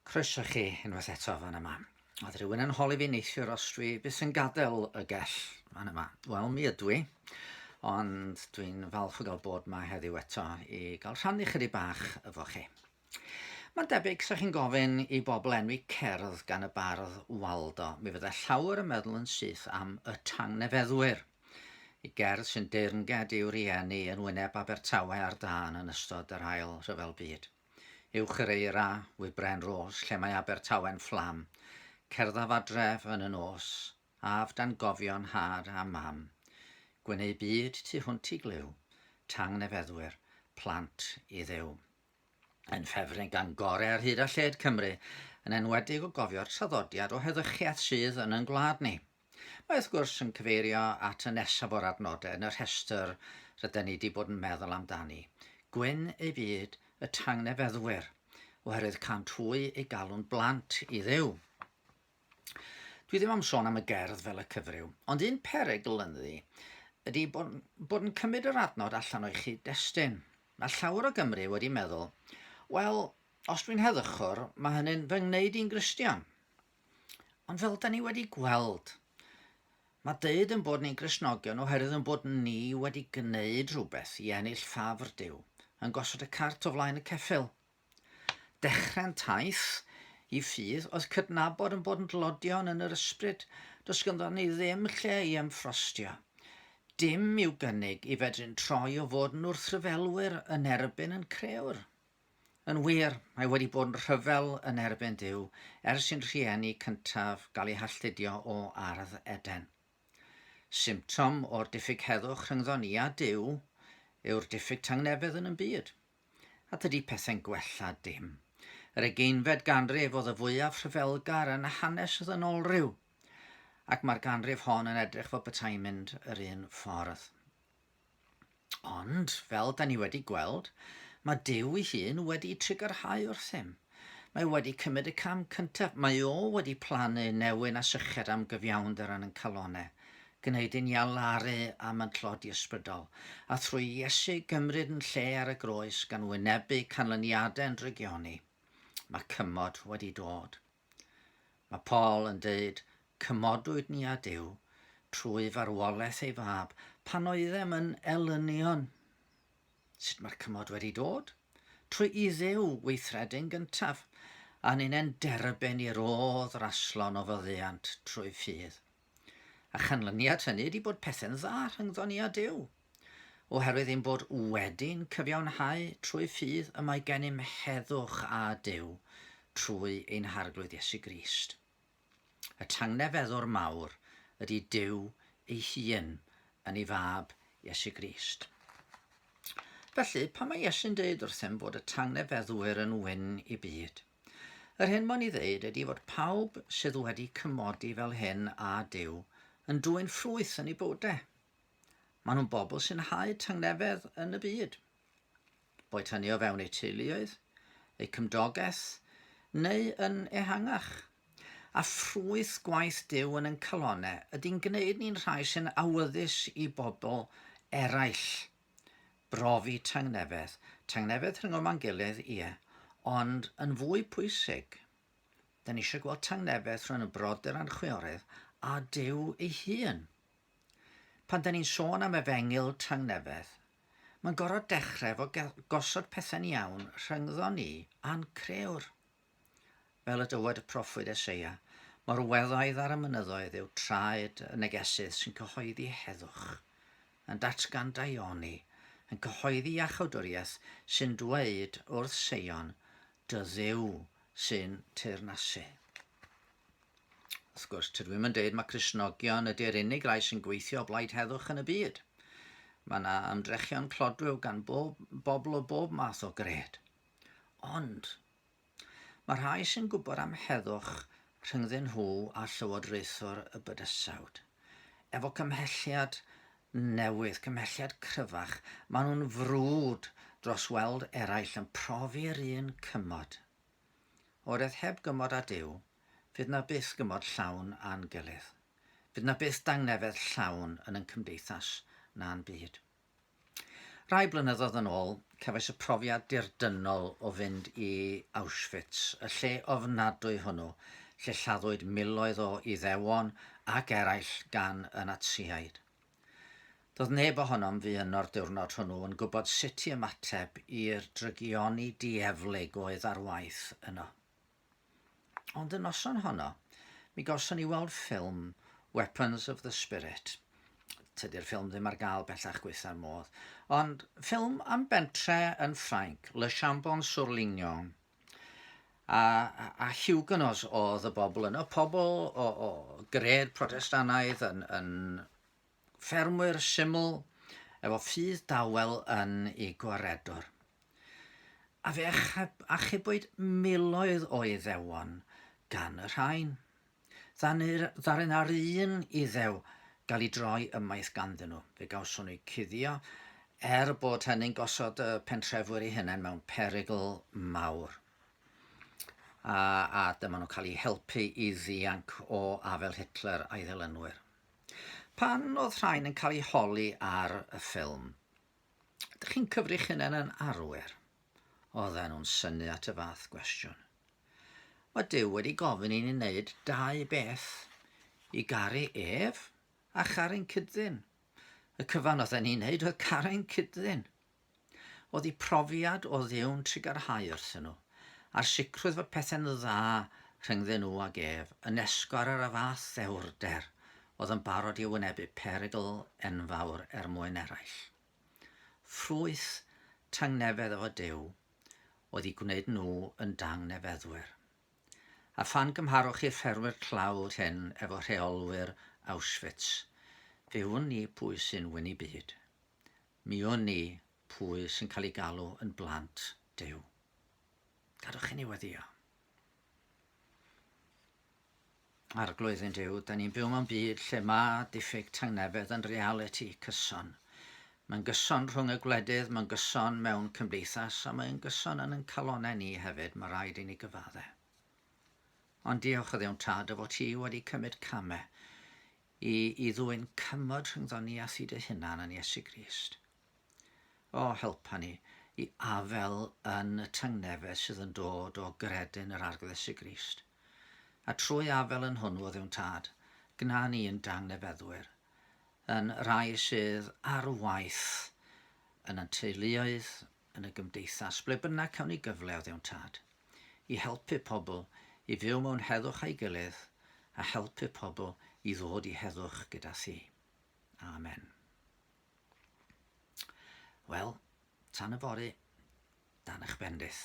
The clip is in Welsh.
Croeso chi unwaith eto fan yma. Oedd rhywun yn holi fi neithiwr os dwi byth yn gadael y gell fan yma. Wel, mi ydw i, ond dwi'n falch o gael bod yma heddiw eto i gael rhannu chydig bach efo chi. Mae'n debyg sa chi'n gofyn i bobl enwi cerdd gan y bardd Waldo, mi fydde llawer yn meddwl yn syth am y Tangnefeddwyr, i gerdd sy'n deyrnged i'w rieni yn wyneb Abertawe ar dân yn ystod yr Ail Rhyfel Byd. Uwch yr eira, wybren ros, lle mae Abertawe'n fflam. Cerddaf adref yn y nos, af dan gofion nhad a mam. Gwyn eu byd tu hwnt i glyw, tangnefeddwyr, plant i Dduw. Yn ffefryn gan gore ar hyd a lled Cymru, yn enwedig o gofio'r traddodiad o heddychiaeth sydd yn yn gwlad ni. Mae wrth gwrs yn cyfeirio at y nesaf o'r adnodau yn y rhestr rydyn ni wedi bod yn meddwl amdani, Gwyn ei fyd y tangnefeddwyr, oherwydd cânt hwy eu galw'n blant i Dduw. Dwi ddim am sôn am y gerdd fel y cyfryw, ond un perygl ynddi ydy bod, bod yn cymryd yr adnod allan o'i chyd-destun. Mae llawer o Gymry wedi meddwl, wel, os dwi'n heddychwr, mae hynny'n fy ngwneud i'n Gristion. Ond fel da ni wedi gweld, mae deud yn bod ni'n Gristnogion oherwydd yn bod ni wedi gwneud rhywbeth i ennill ffafr Duw, yn gosod y cart o flaen y ceffyl. Dechrau'n taith i ffydd oedd cydnabod yn bod yn dlodion yn yr ysbryd, does ganddo ni ddim lle i ymffrostio. Dim i'w gynnig i fedru'n troi o fod yn wrthryfelwyr yn erbyn yn crëwr. Yn wir, mae wedi bod yn rhyfel yn erbyn Duw ers i'n rhieni cyntaf gael eu halltudio o Ardd Eden. Symptom o'r diffyg heddwch rhyngddo ni a Duw yw'r diffyg tangnefedd yn yn byd. A dydy pethau'n gwella dim. Yr ugeinfed ganrif oedd y fwyaf rhyfelgar yn hanes y ddynolryw, ac mae'r ganrif hon yn edrych fel petai'n mynd yr un ffordd. Ond, fel da ni wedi gweld, mae Duw ei hun wedi trugarhau wrthym. Mae wedi cymryd y cam cyntaf. Mae o wedi plannu newyn a syched am gyfiawnder yn ein calonau, gwneud i ni alaru am yn tlodi ysbrydol, a thrwy Iesu gymryd yn lle ar y groes gan wynebu canlyniadau yn drygioni, mae cymod wedi dod. Mae Paul yn dweud, Cymodwyd ni â Duw trwy farwolaeth ei fab pan oeddem yn elynion. Sut mae'r cymod wedi dod? Trwy i Dduw weithredu'n gyntaf, a ninnau'n derbyn i rodd raslon o faddeuant trwy ffydd. A chanlyniad hynny ydy bod pethau'n dda rhyngddo ni a Duw. Oherwydd ein bod wedi'n cyfiawnhau trwy ffydd y mae gennym heddwch â Duw trwy ein Harglwydd Iesu Grist. Y tangnefeddwr mawr ydy Duw ei hun yn ei fab Iesu Grist. Felly, pan mae Iesu'n dweud wrthym fod y tangnefeddwyr yn wyn i byd, Yr hyn mo'n i ddeud ydi fod pawb sydd wedi cymodi fel hyn â Duw yn dwyn ffrwyth yn eu bywde. Maen nhw'n bobl sy'n hau tangnefedd yn y byd. Boed hynny o fewn eu teuluoedd, eu cymdogaeth, neu yn ehangach. A ffrwyth gwaith Duw yn ein calonnau ydy'n gwneud ni'n rhai sy'n awyddus i bobl eraill brofi tangnefedd, tangnefedd rhyngom a'n gilydd, ie, ond yn fwy pwysig, da ni eisiau gweld tangnefedd rhwng y brodyr a'n chwiorydd a Duw ei hun. Pan da ni'n sôn am efengyl tangnefedd, mae'n gorfod dechrau efo gosod pethau'n iawn rhyngddo ni a'n crëwr. Fel y dywed y proffwyd Eseia, mor weddaidd ar y mynyddoedd yw traed y negesydd sy'n cyhoeddi heddwch, yn datgan daioni, yn cyhoeddi iachawdwriaeth sy'n dweud wrth Seion, Dy Dduw sy'n teyrnasu. Wrth gwrs, tydw i'm yn deud mae Cristnogion ydy'r unig rai sy'n gweithio o blaid heddwch yn y byd. Mae yna ymdrechion clodwiw gan bob, bobl o bob math o gred. Ond, Mae rhai sy'n gwybod am heddwch rhyngddyn nhw a llywodraethwr y bydysawd. Efo cymhelliad newydd, cymhelliad cryfach, maen nhw'n frwd dros weld eraill yn profi'r un cymod. Oherwydd heb gymod â Duw, fydd na byth gymod llawn â'n gilydd. Fydd na byth dangnefedd llawn yn ein cymdeithas na'n byd. Rai blynyddoedd yn ôl, cefais y profiad dirdynnol o fynd i Auschwitz, y lle ofnadwy hwnnw, lle lladdwyd miloedd o Iddewon ac eraill gan y Natsïaid. Doedd neb ohonom fu yno'r diwrnod hwnnw yn gwybod sut i ymateb i'r drygioni dieflig oedd ar waith yno. Ond y noson honno, mi gawson ni weld ffilm Weapons of the Spirit. Tydi'r ffilm ddim ar gael bellach gweitha'r modd. Ond ffilm am bentre yn Ffrainc, Le Chambon-sur-Lignon. A, a, a Huguenots oedd y bobl yno, pobl o, o gred Protestanaidd yn, yn ffermwyr syml, efo ffydd dawel yn eu gwaredwr. A fe achubwyd miloedd o Iddewon gan y rhain. Ddaru na'r un Iddew gael ei droi ymaith ganddyn nhw. Fe gawson nhw eu cuddio, er bod hynny'n gosod y pentrefwyr eu hunain mewn perygl mawr. A, a dyma nhw'n cael eu helpu i ddianc o afael Hitler a'i ddilynwyr. Pan oedd rhain yn cael eu holi ar y ffilm, ydych chi'n cyfri'ch hunain yn arwyr? Oedden nhw'n synnu at y fath gwestiwn. Mae Duw wedi gofyn i ni wneud dau beth, i garu ef a charu'n cyd-ddyn. Y cyfan oedden ni'n wneud oedd caru'n cyd-ddyn. Oedd eu profiad o Dduw'n trugarhau wrthyn nhw, a'r sicrwydd fod pethau'n dda rhyngddyn nhw ag ef, yn esgor ar y fath ddewrder oedd yn barod i wynebu perygl enfawr er mwyn eraill. Ffrwyth tangnefedd efo Duw oedd eu gwneud nhw yn dangnefeddwyr. A phan gymharwch chi'r ffermwyr tlawd hyn efo rheolwyr Auschwitz, fe wn i pwy sy'n wyn i byd. Mi wn i pwy sy'n cael eu galw yn blant Duw. Gadwch i ni weddïo. Arglwydd ein Duw, da ni'n byw mewn byd lle mae diffyg tangnefedd yn realiti cyson. Mae'n gyson rhwng y gwledydd, mae'n gyson mewn cymdeithas, a mae'n gyson yn ein calonnau ni hefyd, mae rhaid i ni gyfadde. Ond diolch o Dduw'n Tad dy fod ti wedi cymryd camau i, i ddwyn cymod rhyngddon ni a thi dy hunan yn Iesu Grist. O, helpa ni i afel yn y tangnefedd sydd yn dod o gredyn yr Arglwydd Iesu Grist. A trwy afel yn hwnnw, o Dduw'n Tad, gwna ni yn dangnefeddwyr, yn rai sydd ar waith yn ein teuluoedd, yn y gymdeithas, ble bynnag cawn ni gyfle o Dduw'n Tad, i helpu pobl i fyw mewn heddwch â'i gilydd a helpu pobl i ddod i heddwch gyda thi. Amen. Wel, tan yfory, dan eich bendith.